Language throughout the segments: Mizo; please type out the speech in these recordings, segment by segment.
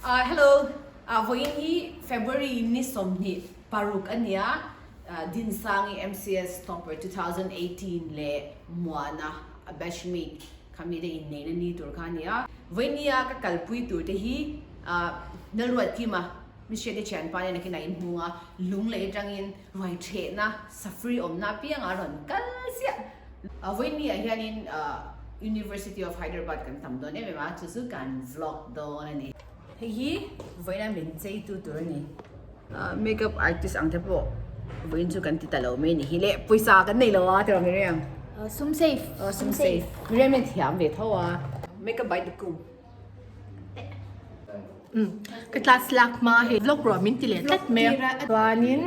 Hello, vawiin hi February ni 26 a nia, Dinsangi MCS Topper 2018 leh Muana a batchmate kha mite inneihna ni tur kha a nia. Vawiin nia ka kalpui tur te hi Nalruatkima Mihriate thianpa nen akin a inhmung a, lung leh atangin ruai thehna safri awmna apiangah a rawn kal ziah. Vawiin ah hianin University of Hyderabad kan tam dawn em em a, chu chu kan vlog dawn a ni. Hei hi vawiina min cheitu tur a ni. Makeup artist ang te pawh vawiin chu kan ti ta lo mai a ni hi le, pawisa kan nei lo a tiraw Miriam? Sum safe. Sum safe. Miriam hian thiam ve tho a. Makeup by Dukum. Ka class lak hma hei vlog rawh min ti leh tlat mai a chuanin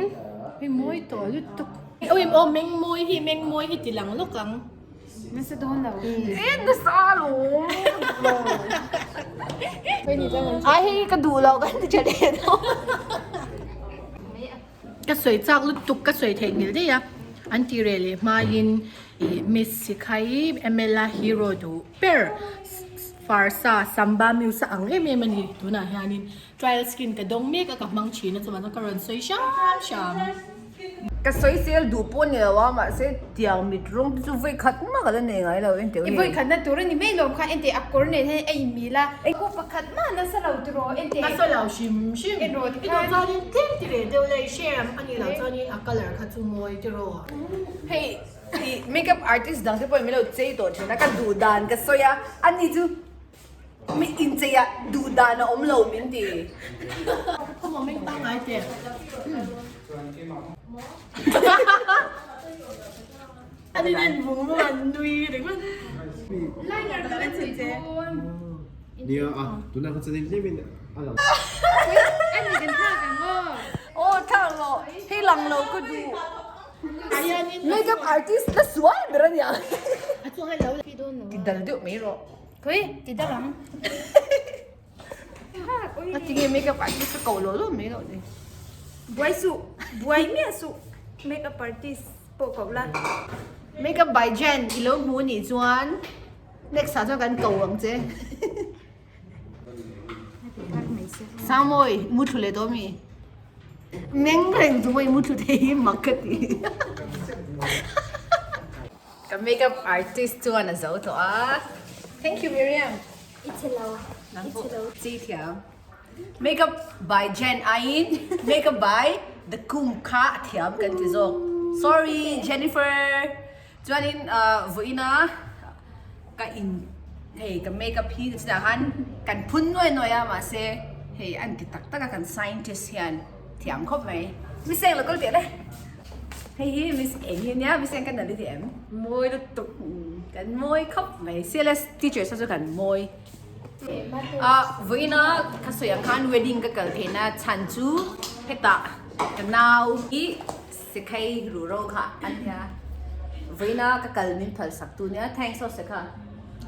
hei mawi tawh lutuk oi aw meng mawi hi meng mawi hi ti lang lawk ang nasa dawn lo e nasa lo ai hei ka duh lo kan ti tha leh dawn. Ka sawi chak lutuk ka sawi theih nghilh daih a, an ti reh leh hmain ih Miss Sikhai MLA hero duh ber Farsa Samba Muse a ang em em a ni tunah hianin trial skin ka dawng mek a ka hmang thin a chuan ka rawn sawi hram hram. Ka sawi sel duh pawh ni lo a mahse tiang mit rawng te chu vawi khat mah ka la nei ngai lo enteh I vawi khatna tur a ni mai lawm kha enteh a kawr nen hian a inmil a ku pakhat mah nasa lo tiraw enteh Nasa lo hrim hrim En rawh i tikhan duh chuanin tlem ti leh deuh la i hre a nih loh chuanin a colour kha chu mawi tiraw. Hei i makeup artist dang te pawhin min lo chei tawh thin a ka duh dan ka sawi a ani chu Mi inchei ah duh dan a awm lo min ti. Khawmaw meng pangngai teh. An in en vung vung an nui ringawt. Liner ka la chhin che. Nia a, tunah kha chuan hlim in a lang. Ani kan thlak ang aw. Aw thlak rawh, hei lang lo ka duh. Makeup artist la sual ber a nia. Ti dal deuh mai rawh. Khawi ti dal ang. A ti nge makeup artist ka koh lo lo mai loh ni. Buai suh, buai miah suh makeup artist pawh koh la. Makeup by Jen i lo hmu nih chuan next ah chuan kan ko ang che. Sangmawi mu thlu leh tawh mi? Meng reng chu mawi mu thlu thei hi mak ka ti. Ka makeup artist chuan a zo tawh a. Thank you Miriam. I chhe lo. I chhe lo. Chi thiam. Makeup by Jen aiin makeup by The Kum kha a thiam kan ti zawk. Sorry Jennifer. Chuanin vawiina ka in hei ka makeup hi chutah khan kan phun nuai nuai a mahse hei an ti tak tak a kan scientist hian thiam khawp mai. Miss Eng lo kal teh le. Hei hi Miss Eng hi ania Miss Eng ka nalh i ti em? Mawi lutuk kan mawi khawp mai CLS teachers ho chu kan mawi. Vawiina ka sawi ang khan wedding ka kal theihna chhan chu hetah ka nau hi Sikhei ruh ro kha a nia. Vawiina ka kal min phal sak tu nia. Thanks aw Sekha.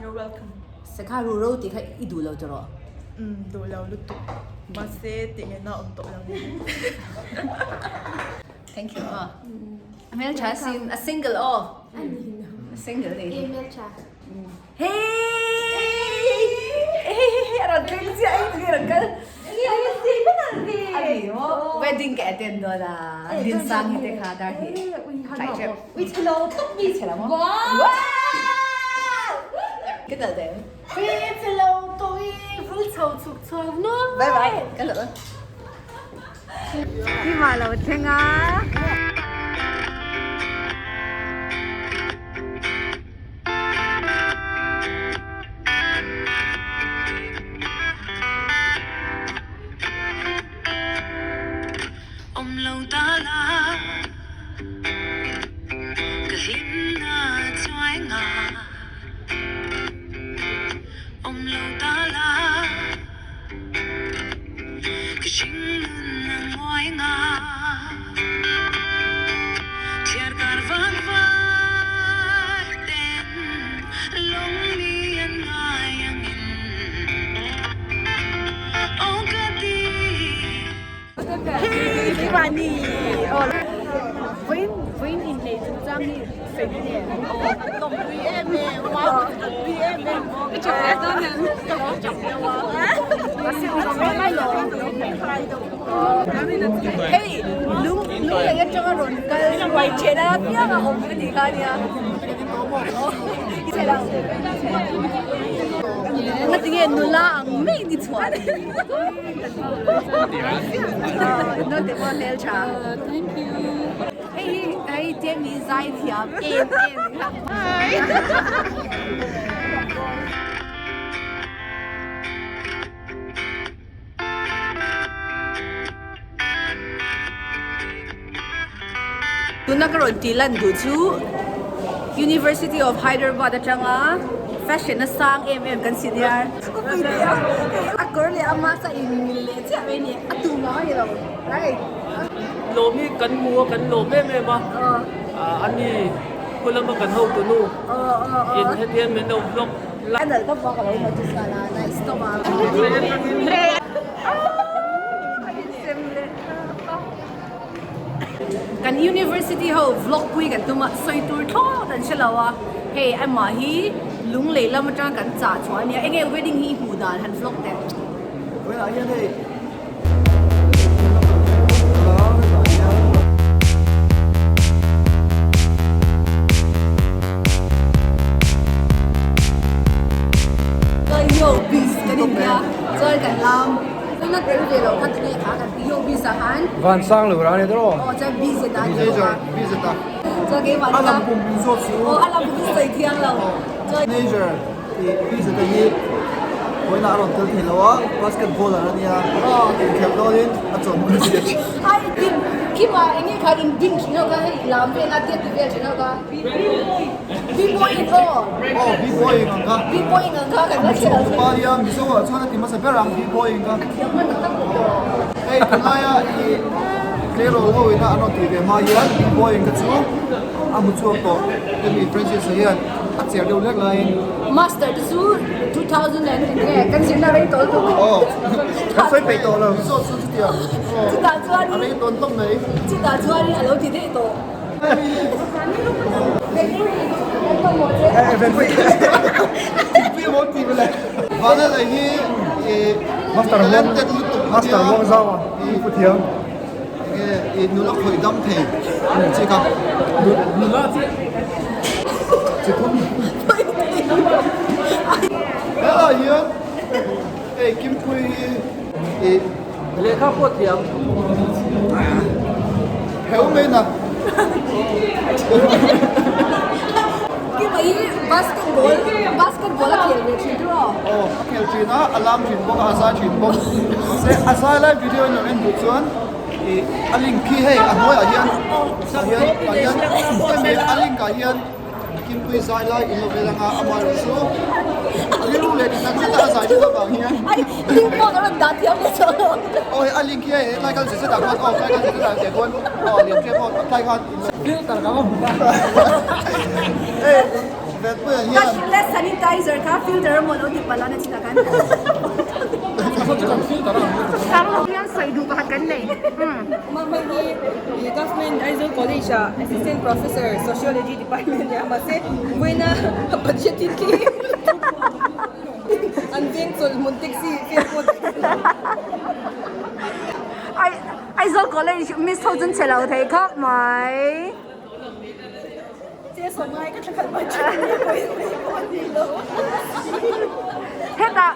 You're welcome. Sekha ruh ro tih kha i duh lo tawh rawh. Umm duh lo lutuk. Mahse tih ngaihna awm tawh lo ni. Thank you aw. A hmeltha sin a single aw. A single ni. I hmeltha. Hey! Hey! A rawn thleng chiah a tunge rawn kal? A ni maw? Wedding ka attend dawn a, Dinsangi te kha dar hi tlai tep. Ui chhe lo tawp mi chhe lo maw? Wow! Ka dal deuh. Ui chhe lo tawh i vul chho chhuk chhuak nuai. Bye bye. Ka lo. Kima lo thleng a. Hey keimahni aw vawiin vawiin inneih chungchang hi sawi duh em lawmpui em em a kalpui em em ka chak leh dawn em ka lo chak deuh a. Hei lung lung lei atanga rawn kal ruai then a piang a awm a nih kha nia. Ngatinge nula ang mai ni chhuah ni. Naute pawh hmel tha. Thank you. Hei hi hei Temi zai thiam em em kha. Tuna ka rawn tih lan duh chu University of Hyderabad atanga fashion a sang em em kan senior a kawr leh a mask a in mil leh chiah mai a ni a tum ang a ni lo right. Lawm hi kan hmu a kan lawm em em a a ni khulama kan hotu nu in hetiang min lo vlog A nalh tawp a ka lo notice nghal a nice tawp a. Kan university ho vlog pui kan tum a sawi tur thlawt an hre lo a hei amah hi lunglei lam atang kan chah chhuah a nia enge wedding hi hmuh dan han vlog teh. Vawiinah hian hei. Yo bis kan in nia chuan kan lam tuna tel ve lo kha tinge kha kan ti yo bis ah khan van sang lo ra ni tawh aw chuan bis zet ah ni bawk a bis zet ah chuan keimah a lam pum min zawt su aw a lam pum chu sawi thiang lo chuan manager i bis zet hi vawiinah a rawn tel thei lo a basketballer a nia inkhelh dawnin a chawhmawlh a zia thin ai din kima enge kha in din thin ho kha hei lam vel a tia ti vel thin ho kha B-boy in aw aw B-boy in ang kha B-boy in ang kha kan la hre lo pa nia Mizo ah chuan a ti hmasa ber ang B-boy in kha thiam hman tak tak bawk hei tunlaia i tleirawl ho ina an rawn tih ve hma hian B-boy in kha chu a hmu chhuak tawh hemi Francis-a hian a cher deuh lek laiin Master te chu 2000 and enge kan zirna rei tawh lutuk aw kan sawi peih tawh lo Mizo chu chutia aw chutah chuan a rei tawn hlawm mai chutah chuan a lo ti daih tawh. Master Muang Zau a pu thiam enge nula khawih dam thei chi kha nula chi chi thum helai hian hei Kimpuii hi Lehkha pawh thiam. Heu mai na. Kima hi basketball basketball a khel ve thin tiraw? Aw a khel thin a, a lam thin bawk a, a zai thin bawk. Mahse a zai lai video in lo en duh chuan ih a link khi hei a hnuaiah hian ah hian ah hian hemi a link ah hian Kimpui zai lai in lo vel anga amaherawh chu a rilru leh ti tak zet a a zai thin avang hian Ai link pawh ka rawn dah thiam leh chuang lo. Aw hei a link hi hei hetlai kal zet zet ah khuan aw tlai kal zet zet ah teh khuan aw lian ṭep aw tlai khan in lo Filter ka va hmu ta. Hei Venpuia hian Cashless sanitizer kha filter emaw lo ti palh a na chinah khan. Hian sawi duh pakhat kan nei. Mama hi Government Aizawl College ah Assistant Professor Sociology Department nia mahse vawiina budget in khi an veng chawlh hmun taxi vel pawh Aizawl College miss ho chu an che lo thei khawp mai. Che saw ngai ka thlakhat budget ni pawhin mai pawh a ni lo. Hetah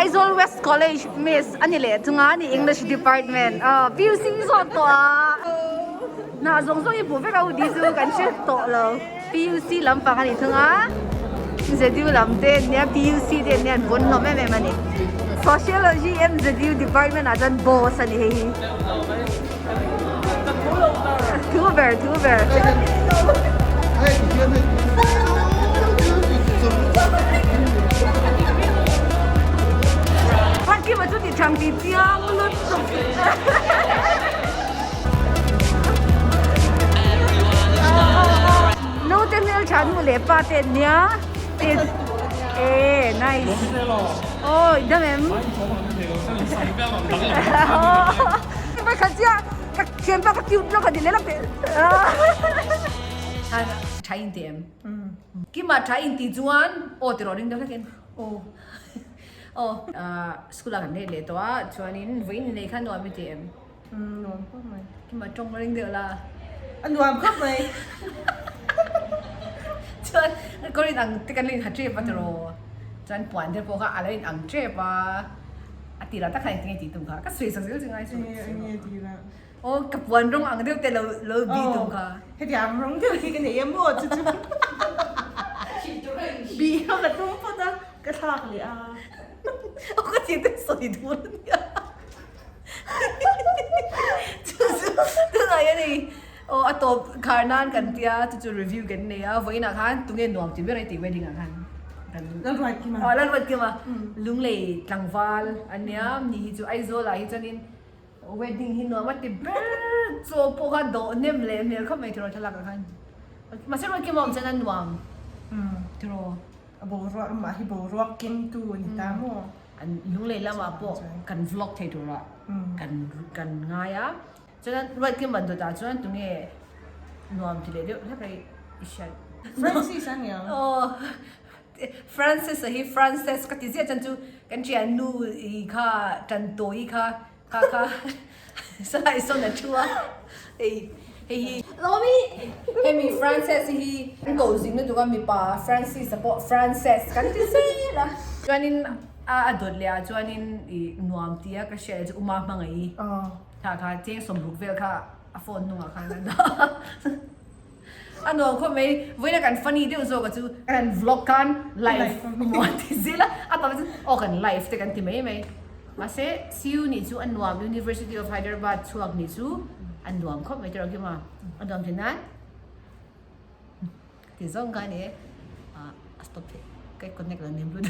Aizawl West College miss a ni leh chunga a ni English Department PUC zawk tawh a. Hna zawng zawng hi hmuh vek a u tih chu kan hre tawh lo. PUC lampang a ni thung a, MZU lam te an nia, PUC te an nia an pawn hlawm em em a ni. Sociology MZU department ah chuan boss a ni hei hi. Thu ber, thu ber. Phankima chu ti thang ti chiang lutuk. Naute hmeltha nu leh pa te an nia e nice awi dam em Pakhat chiah ka thianpa ka cute lawk a ni leh lawk teh tha in ti em kima tha in ti chuan aw ti rawh ring deuh hlek in aw. Aw school ah kan let leh tawh a chuanin vawiin ni nei kha nuam i ti em? Nuam khawp mai. Kima tawng ring deuh la. A nuam khawp mai. Chuan kawr in ang te kan lo inha tep a tiraw. Chuan puan te pawh kha a lo in ang tep a. A tirah tak khan engtin nge tih tum kha ka sawi sak zel chu ngai chu. Eng nge tirah? Aw ka puan rawng ang deuh te lo lo bih tum kha. Hetiang rawng deuh hi ka nei a maw chu chu. Bih kha ka tum phawt a ka thlak leh a. Aw ka tih te sawi tur a nia. Chu chu tunah hian hei aw a tawp khar nan kan tia chu chu review kan nei a vawiinah khan tunge nuam ti ber a tih wedding ah khan kan Lalruatkima aw Lalruatkima Lunglei tlangval a nia ni hi chu Aizawl ah hi chuanin wedding hi nuam a ti ber chaw pawh kha dawh nem leh hmel khawp mai tiraw thlalak ah khan mahse Ruatkima awm chuan a nuam tiraw a boruak amah hi boruak kengtu a ni ta maw. An lunglei lamah pawh kan vlog thei turah kan kan ngai a, chuan Ruatkima dawtah chuan tunge nuam ti leh deuh hlek a i hriat. Francis a nia. Aw Francis a hi Frances ka ti ziah chuan chu kan thian nu i kha tan tawi kha kha kha salai sawn a thu a hei hei hi Lawmi hemi Frances hi an ko zing lutuk a mipa Francis a pawh Frances kan ti zel a chuanin a a dawt leh ah chuanin ih nuam tia ka hriat chu uma hmangaih i kha kha cheng sawmruk vel kha a phone hnungah khan a dah a. A nuam khawp mai, vawiina kan funny deuh zawk a chu kan vlog khan live maw ti zel a, a tam chu aw kan live te kan ti mai mai. Mahse CU nih chu a nuam, University of Hyderabad chhuak nih chu a nuam khawp mai tiraw Kima, a nuam thin nan ti zawng kha a ni e, a stop theih, ka connect lo nem lut.